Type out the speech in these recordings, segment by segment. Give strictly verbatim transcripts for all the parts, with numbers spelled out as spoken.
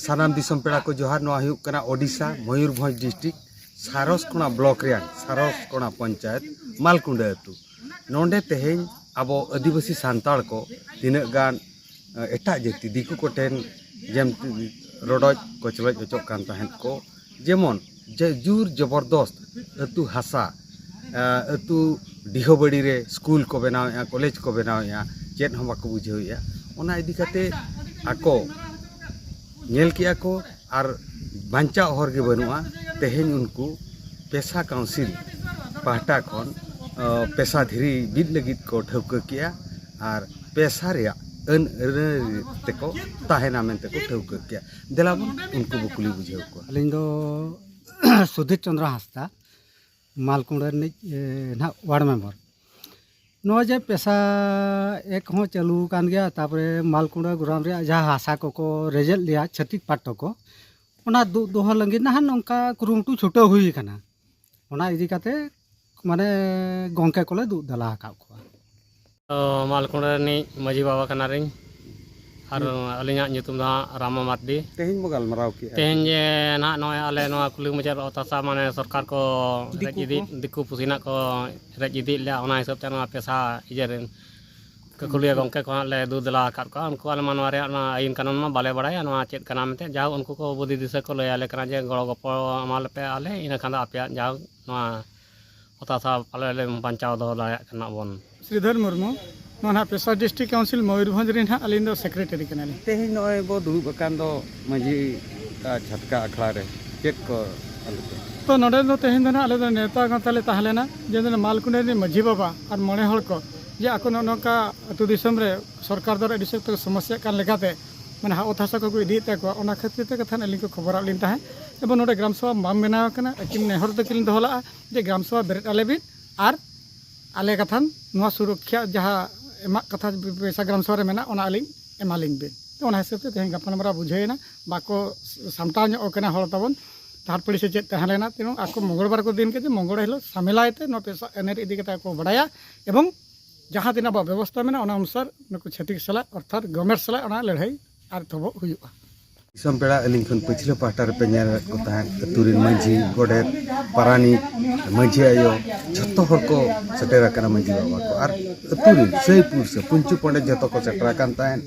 ᱥᱟᱱᱟᱢ ᱫᱤᱥᱚᱢ ᱯᱮᱲᱟ ᱠᱚ ᱡᱚᱦᱟᱨ᱾ ᱱᱚᱣᱟ ᱦᱩᱭᱩᱜ ᱠᱟᱱᱟ ᱳᱰᱤᱥᱟ, ᱢᱚᱭᱩᱨᱵᱷᱚᱸᱡᱽ ᱰᱤᱥᱴᱨᱤᱠᱴ, ᱥᱟᱨᱚᱥᱠᱳᱱᱟ ᱵᱞᱚᱠ ᱨᱮᱭᱟᱜ ᱥᱟᱨᱚᱥᱠᱳᱱᱟ ᱯᱚᱧᱪᱟᱭᱮᱛ, ᱢᱟᱞᱠᱩᱸᱰᱟᱹ ᱟᱹᱛᱩ᱾ ᱱᱚᱰᱮ ᱛᱮᱦᱮᱧ ᱟᱵᱚ ᱟᱹᱫᱤᱵᱟᱹᱥᱤ ᱥᱟᱱᱛᱟᱲ ᱠᱚ ᱛᱤᱱᱟᱹᱜ ᱜᱟᱱ, ᱮ, ᱮᱴᱟᱜ ᱡᱟᱹᱛᱤ ᱫᱤᱠᱩ ᱠᱚᱴᱷᱮᱱ ᱡᱮᱢ ᱨᱚᱰᱚᱡ ᱠᱚᱪᱞᱚᱡ ᱚᱪᱚᱜ ᱠᱟᱱ ᱛᱟᱦᱮᱸᱫ ᱠᱚ, ᱡᱮᱢᱚᱱ ᱡᱮ ᱡᱳᱨ ᱡᱚᱵᱚᱨᱫᱚᱥᱛ ᱟᱹᱛᱩ ᱦᱟᱥᱟ, ᱮ, ᱟᱹᱛᱩ ᱰᱤᱦᱟᱹᱵᱟᱹᱲᱤ ᱨᱮ ᱥᱠᱩᱞ ᱠᱚ ᱵᱮᱱᱟᱣᱮᱫᱼᱟ, ᱠᱚᱞᱮᱡᱽ ᱠᱚ ᱵᱮᱱᱟᱣᱮᱫᱼᱟ, ᱪᱮᱫ ᱦᱚᱸ ᱵᱟᱠᱚ ᱵᱩᱡᱷᱟᱹᱣᱮᱫᱼᱟ᱾ ᱚᱱᱟ ᱤᱫᱤ ᱠᱟᱛᱮ ᱟᱠᱚ ᱧᱮᱞ ᱠᱮᱜᱼᱟ ᱠᱚ ᱟᱨ ᱵᱟᱧᱪᱟᱣ ᱦᱚᱨ ᱜᱮ ᱵᱟᱹᱱᱩᱜᱼᱟ᱾ ᱛᱮᱦᱮᱧ ᱩᱱᱠᱩ ᱯᱮᱥᱟ ᱠᱟᱣᱩᱱᱥᱤᱞ ᱯᱟᱦᱴᱟ ᱠᱷᱚᱱ, ᱮ, ᱯᱮᱥᱟ ᱫᱷᱤᱨᱤ ᱵᱤᱫ ᱞᱟᱹᱜᱤᱫ ᱠᱚ ᱴᱷᱟᱹᱣᱠᱟᱹ ᱠᱮᱜᱼᱟ ᱟᱨ ᱯᱮᱥᱟ ᱨᱮᱭᱟᱜ ᱟᱹᱱ ᱟᱹᱨᱤ ᱛᱮᱠᱚ ᱛᱟᱦᱮᱱᱟ ᱢᱮᱱᱛᱮ ᱠᱚ ᱴᱷᱟᱹᱣᱠᱟᱹ ᱠᱮᱜᱼᱟ᱾ ᱫᱮᱞᱟ ᱵᱚᱱ ᱩᱱᱠᱩ ᱵᱚ ᱠᱩᱞᱤ ᱵᱩᱡᱷᱟᱹᱣ ᱠᱚᱣᱟ᱾ ᱟᱹᱞᱤᱧ ᱫᱚ ᱥᱩᱫᱷᱤᱨ ᱪᱚᱸᱫᱽᱨᱚ ᱦᱟᱸᱥᱫᱟ, ᱢᱟᱞᱠᱩᱸᱰᱟᱹ ᱨᱤᱱᱤᱡ, ᱮ, ᱱᱟᱦᱟᱜ ᱣᱟᱨᱰ ᱢᱮᱢᱵᱟᱨ᱾ ᱱᱚᱜᱼᱚᱭ ᱡᱮ ᱯᱮᱥᱟ ᱮᱠ ᱦᱚᱸ ᱪᱟᱹᱞᱩ ᱟᱠᱟᱱ ᱜᱮᱭᱟ, ᱛᱟᱯᱚᱨᱮ ᱢᱟᱞᱠᱩᱸᱰᱟᱹ ᱜᱚᱨᱟᱢ ᱨᱮᱭᱟᱜ ᱡᱟᱦᱟᱸ ᱦᱟᱥᱟ ᱠᱚᱠᱚ ᱨᱮᱡᱮᱫ ᱞᱮᱭᱟ ᱪᱷᱟᱹᱛᱤᱠ ᱯᱟᱴᱷᱚ ᱠᱚ, ᱚᱱᱟ ᱫᱩᱜ ᱫᱚᱦᱚ ᱞᱟᱹᱜᱤᱫ ᱱᱟᱦᱟᱜ ᱱᱚᱝᱠᱟ ᱠᱩᱨᱩᱢᱩᱴᱩ ᱪᱷᱩᱴᱟᱹᱣ ᱦᱩᱭ ᱟᱠᱟᱱᱟ᱾ ᱚᱱᱟ ᱤᱫᱤ ᱠᱟᱛᱮ ᱢᱟᱱᱮ ᱜᱚᱢᱠᱮ ᱠᱚᱞᱮ ᱫᱩᱜ ᱫᱮᱞᱟ ᱟᱠᱟᱫ ᱠᱚᱣᱟ᱾ ᱛᱚ, ᱢᱟᱞᱠᱩᱸᱰᱟᱹ ᱨᱤᱱᱤᱡ ᱢᱟᱹᱡᱷᱤ ᱵᱟᱵᱟ ᱠᱟᱱᱟᱞᱤᱧ ᱟᱨ ᱟᱹᱞᱤᱧᱟᱜ ᱧᱩᱛᱩᱢ ᱫᱚ ᱦᱟᱸᱜ ᱨᱟᱢᱟ ᱢᱟᱨᱰᱤ᱾ ᱛᱮᱦᱮᱧ ᱵᱚ ᱜᱟᱞᱢᱟᱨᱟᱣ ᱠᱮᱜᱼᱟ᱾ ᱛᱮᱦᱮᱧ ᱡᱮ ᱱᱟᱦᱟᱜ ᱱᱚᱜᱼᱚᱭ ᱟᱞᱮ ᱱᱚᱣᱟ ᱠᱩᱞᱤ ᱢᱩᱪᱟᱹᱫ ᱚᱛ ᱦᱟᱥᱟ ᱢᱟᱱᱮ ᱥᱚᱨᱠᱟᱨ ᱠᱚ ᱨᱮᱡ ᱫᱤᱠᱩ ᱤᱫᱤ, ᱠᱚ᱾ ᱫᱤᱠᱩ ᱯᱩᱥᱤ ᱱᱟᱜ ᱠᱚ ᱨᱮᱡ ᱤᱫᱤᱭᱮᱫ ᱞᱮᱭᱟ, ᱚᱱᱟ ᱦᱤᱥᱟᱹᱵ ᱛᱮ ᱱᱚᱣᱟ ᱯᱮᱥᱟ ᱤᱭᱟᱹ ᱨᱮᱱ ᱠᱟᱹᱠᱷᱩᱞᱤᱭᱟᱹ ᱜᱚᱢᱠᱮ ᱠᱚ ᱦᱟᱸᱜ ᱞᱮ ᱫᱩ ᱫᱮᱞᱟ ᱟᱠᱟᱫ ᱠᱚᱣᱟ᱾ ᱩᱱᱠᱩ ᱟᱞᱮ ᱢᱟ ᱱᱚᱣᱟ ᱨᱮᱭᱟᱜ ᱱᱚᱣᱟ ᱟᱹᱭᱤᱱ ᱠᱟᱹᱱᱩᱱ ᱢᱟ ᱵᱟᱞᱮ ᱵᱟᱲᱟᱭᱟ, ᱱᱚᱣᱟ ᱪᱮᱫ ᱠᱟᱱᱟ ᱢᱮᱱᱛᱮ᱾ ᱡᱟᱦᱳᱠ, ᱩᱱᱠᱩ ᱠᱚ ᱵᱩᱫᱷᱤ ᱫᱤᱥᱟᱹ ᱠᱚ ᱞᱟᱹᱭ ᱟᱞᱮ ᱠᱟᱱᱟ ᱡᱮ ᱜᱚᱲᱚ ᱜᱚᱯᱚᱲ ᱮᱢᱟ ᱞᱮᱯᱮ ᱟᱞᱮ, ᱤᱱᱟᱹ ᱠᱷᱟᱱ ᱫᱚ ᱟᱯᱮᱭᱟᱜ ᱡᱟᱦᱳᱠ ᱱᱚᱣᱟ ᱚᱛ ᱦᱟᱥᱟ ᱟᱞᱮ ᱞᱮ ᱵᱟᱧᱪᱟᱣ ᱫᱚᱦᱚ ᱫᱟᱲᱮᱭᱟᱜ ᱠᱟᱱᱟ ᱵᱚᱱ᱾ ᱥᱨᱤᱫᱷᱚᱨ ᱢᱩᱨᱢᱩ, ᱱᱚᱣᱟ ᱱᱟᱦᱟᱜ ᱯᱮᱥᱟ ᱰᱤᱥᱴᱨᱤᱠᱴ ᱠᱟᱣᱩᱱᱥᱤᱞ ᱢᱚᱭᱩᱨᱵᱷᱚᱸᱡᱽ ᱨᱮᱱ ᱦᱟᱸᱜ ᱟᱹᱞᱤᱧ ᱫᱚ ᱥᱮᱠᱨᱮᱴᱟᱨᱤ ᱠᱟᱱᱟᱞᱤᱧ᱾ ᱛᱮᱦᱮᱧ ᱱᱚᱜᱼᱚᱭ ᱵᱚ ᱫᱩᱲᱩᱵ ᱟᱠᱟᱱ ᱫᱚ ᱢᱟᱹᱡᱷᱤ, ᱟ, ᱪᱷᱟᱴᱠᱟ ᱟᱠᱷᱲᱟ ᱨᱮ, ᱪᱮᱫ ᱠᱚ ᱟᱞᱳᱪᱚᱱᱟ? ᱛᱚ, ᱱᱚᱰᱮ ᱫᱚ ᱛᱮᱦᱮᱧ ᱫᱚ ᱱᱟᱦᱟᱜ ᱟᱞᱮ ᱫᱚ ᱱᱮᱣᱛᱟ ᱠᱟᱱ ᱛᱟᱞᱮ ᱛᱟᱦᱮᱸ ᱞᱮᱱᱟ ᱡᱮ ᱱᱚᱰᱮ ᱢᱟᱞᱠᱩᱸᱰᱟᱹ ᱨᱤᱱᱤᱡ ᱢᱟᱹᱡᱷᱤ ᱵᱟᱵᱟ ᱟᱨ ᱢᱚᱬᱮ ᱦᱚᱲ ᱠᱚ ᱡᱮ ᱟᱠᱚ ᱱᱚᱜᱼᱚ ᱱᱚᱝᱠᱟ ᱟᱹᱛᱩ ᱫᱤᱥᱚᱢ ᱨᱮ ᱥᱚᱨᱠᱟᱨ ᱫᱚ ᱟᱹᱰᱤ ᱥᱚᱠᱛᱚ ᱠᱚ ᱥᱚᱢᱚᱥᱥᱟᱜ ᱠᱟᱱ ᱞᱮᱠᱟᱛᱮ, ᱢᱟᱱᱮ, ᱦᱟᱜ ᱚᱛ ᱦᱟᱥᱟ ᱠᱚᱠᱚ ᱤᱫᱤᱭᱮᱫ ᱛᱟᱠᱚᱣᱟ, ᱚᱱᱟ ᱠᱷᱟᱹᱛᱤᱨ ᱛᱮ ᱠᱟᱛᱷᱟ ᱟᱹᱞᱤᱧ ᱠᱚ ᱠᱷᱚᱵᱚᱨᱟᱫ ᱞᱤᱧ ᱛᱟᱦᱮᱸᱫ᱾ ᱮᱵᱚᱝ ᱱᱚᱰᱮ ᱜᱨᱟᱢ ᱥᱚᱵᱷᱟ ᱵᱟᱝ ᱵᱮᱱᱟᱣ ᱟᱠᱟᱱᱟ, ᱟᱹᱠᱤᱱ ᱱᱮᱦᱚᱨ ᱫᱚᱠᱤᱱ ᱫᱚᱦᱚ ᱞᱟᱜᱼᱟ ᱡᱮ ᱜᱨᱟᱢ ᱥᱚᱵᱷᱟ ᱵᱮᱨᱮᱫ ᱟᱞᱮ ᱵᱤᱱ ᱟᱨ ᱟᱞᱮ ᱠᱟᱛᱷᱟᱱ ᱱᱚᱣᱟ ᱥᱩᱨᱚᱠᱠᱷᱟ ᱡᱟᱦᱟᱸ ᱮᱢᱟᱜ ᱠᱟᱛᱷᱟ ᱯᱚᱭᱥᱟ ᱜᱨᱟᱢ ᱥᱚᱵᱷᱟ ᱨᱮ ᱢᱮᱱᱟᱜ, ᱚᱱᱟ ᱟᱹᱞᱤᱧ ᱮᱢᱟᱞᱤᱧ ᱵᱤᱱ᱾ ᱛᱚ, ᱚᱱᱟ ᱦᱤᱥᱟᱹᱵ ᱛᱮ ᱛᱮᱦᱮᱧ ᱜᱟᱯᱟᱞᱢᱟᱨᱟᱣ ᱵᱩᱡᱷᱟᱹᱣ ᱮᱱᱟ, ᱵᱟᱠᱚ ᱥᱟᱢᱴᱟᱣ ᱧᱚᱜ ᱠᱟᱱᱟ ᱦᱚᱲ ᱛᱟᱵᱚᱱ, ᱛᱷᱟᱨᱰ ᱯᱟᱨᱴᱤ ᱥᱮ ᱪᱮᱫ ᱛᱟᱦᱮᱸ ᱞᱮᱱᱟ, ᱛᱮᱱᱩ ᱟᱠᱚ ᱢᱚᱝᱜᱚᱞ ᱵᱟᱨ ᱠᱚ ᱫᱤᱱ ᱠᱮᱫ ᱛᱮ ᱢᱚᱝᱜᱚᱞ ᱦᱤᱞᱳᱜ ᱥᱟᱢᱮᱞᱟᱭ ᱛᱮ ᱱᱚᱣᱟ ᱯᱮᱥᱟ ᱮᱱᱮᱨ ᱤᱫᱤ ᱠᱟᱛᱮ ᱠᱚ ᱵᱟᱲᱟᱭᱟ ᱮᱵᱚᱝ ᱡᱟᱦᱟᱸ ᱛᱤᱱᱟᱹᱜ ᱟᱵᱚᱣᱟᱜ ᱵᱮᱵᱚᱥᱛᱷᱟ ᱢᱮᱱᱟᱜᱼᱟ, ᱚᱱᱟ ᱚᱱᱩᱥᱟᱨ ᱱᱩᱠᱩ ᱪᱷᱟᱹᱛᱤᱠ ᱥᱟᱞᱟᱜ ᱚᱨᱛᱷᱟᱛ ᱜᱚᱢᱮᱨ ᱥᱟᱞᱟᱜ ᱚᱱᱟ ᱞᱟᱹᱲᱦᱟᱹᱭ ᱟᱨ ᱛᱷᱚᱵᱚᱜ ᱦᱩᱭᱩᱜᱼᱟ᱾ ᱫᱤᱥᱚᱢ ᱯᱮᱲᱟ, ᱟᱹᱞᱤᱧ ᱠᱷᱚᱱ ᱯᱟᱹᱪᱷᱞᱟᱹ ᱯᱟᱦᱴᱟ ᱨᱮᱯᱮ ᱧᱮᱞᱮᱫ ᱠᱚ ᱛᱟᱦᱮᱸᱫ ᱟᱹᱛᱩ ᱨᱮᱱ ᱢᱟᱹᱡᱷᱤ, ᱜᱚᱰᱮᱛ, ᱯᱟᱨᱟᱱᱤᱠ, ᱢᱟᱹᱡᱷᱤ ᱟᱭᱳ, ᱡᱷᱚᱛᱚ ᱦᱚᱲ ᱠᱚ ᱥᱮᱴᱮᱨ ᱟᱠᱟᱱᱟ ᱢᱟᱹᱡᱷᱤ ᱵᱟᱵᱟ ᱠᱚ᱾ ᱟᱨ ᱟᱹᱛᱩ ᱨᱮᱱ ᱥᱟᱹᱭ ᱯᱩᱲᱥᱟᱹ, ᱯᱩᱧᱪᱩ ᱯᱚᱸᱰᱮᱛ ᱡᱷᱚᱛᱚ ᱠᱚ ᱥᱮᱴᱮᱨ ᱟᱠᱟᱱ ᱛᱟᱦᱮᱸᱫ᱾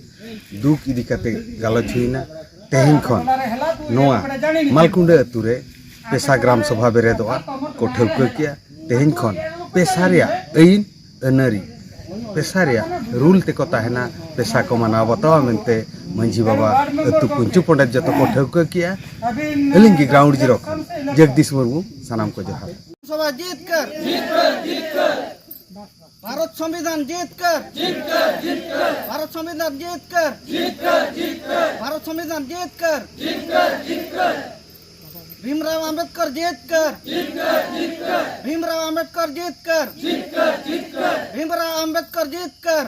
ᱫᱩᱠ ᱤᱫᱤ ᱠᱟᱛᱮ ᱜᱟᱞᱚᱪ ᱦᱩᱭᱱᱟ᱾ ᱛᱮᱦᱮᱧ ᱠᱷᱚᱱ ᱱᱚᱣᱟ ᱢᱟᱞᱠᱩᱸᱰᱟᱹ ᱟᱹᱛᱩ ᱨᱮ ᱯᱮᱥᱟ ᱜᱨᱟᱢ ᱥᱚᱵᱷᱟ ᱵᱮᱨᱮᱫᱚᱜᱼᱟ ᱠᱚ ᱴᱷᱟᱹᱣᱠᱟᱹ ᱠᱮᱜᱼᱟ᱾ ᱛᱮᱦᱮᱧ ᱠᱷᱚᱱ ᱯᱮᱥᱟ ᱨᱮᱭᱟᱜ ᱟᱹᱭᱤᱱ ᱟᱹᱱᱟᱹᱨᱤ, ᱯᱮᱥᱟ ᱨᱮᱭᱟᱜ ᱨᱩᱞ ᱛᱮᱠᱚ ᱛᱟᱦᱮᱱᱟ, ᱯᱮᱥᱟ ᱠᱚ ᱢᱟᱱᱟᱣ ᱵᱟᱛᱟᱣᱟ ᱢᱮᱱᱛᱮ ᱢᱟᱹᱡᱷᱤ ᱵᱟᱵᱟ ᱟᱹᱛᱩ ᱯᱩᱧᱪᱩ ᱯᱚᱸᱰᱮᱛ ᱡᱚᱛᱚ ᱠᱚ ᱴᱷᱟᱹᱣᱠᱟᱹ ᱠᱮᱜᱼᱟ᱾ ᱟᱹᱞᱤᱧ ᱜᱮ ᱜᱨᱟᱣᱩᱱᱰ ᱡᱤᱨᱳ ᱠᱷᱚᱱ ᱡᱚᱜᱽᱫᱤᱥ ᱢᱩᱨᱢᱩ, ᱥᱟᱱᱟᱢ ᱠᱚ ᱡᱚᱦᱟᱨ᱾ ᱥᱚᱵᱷᱟ ᱡᱤᱛᱠᱟᱹᱨ, ᱵᱷᱟᱨᱚᱛ ᱥᱚᱝᱵᱤᱫᱷᱟᱱ ᱡᱤᱛᱠᱟᱹᱨ, ᱵᱷᱟᱨᱚᱛ ᱥᱚᱝᱵᱤᱫᱷᱟᱱ ᱡᱤᱛᱠᱟᱹᱨ, ᱵᱷᱟᱨᱚᱛ ᱥᱚᱝᱵᱤᱫᱷᱟᱱ ᱡᱤᱛᱠᱟᱹᱨ, ᱵᱷᱤᱢᱨᱟᱣ ᱟᱢᱵᱮᱫᱠᱚᱨ ᱡᱤᱛᱠᱟᱹᱨ, ᱵᱷᱤᱢᱨᱟᱣ ᱟᱢᱵᱮᱫᱠᱚᱨ ᱡᱤᱛᱠᱟᱹᱨ, ᱵᱷᱤᱢᱨᱟᱣ ᱟᱢᱵᱮᱫᱠᱚᱨ ᱡᱤᱛᱠᱟᱹᱨ᱾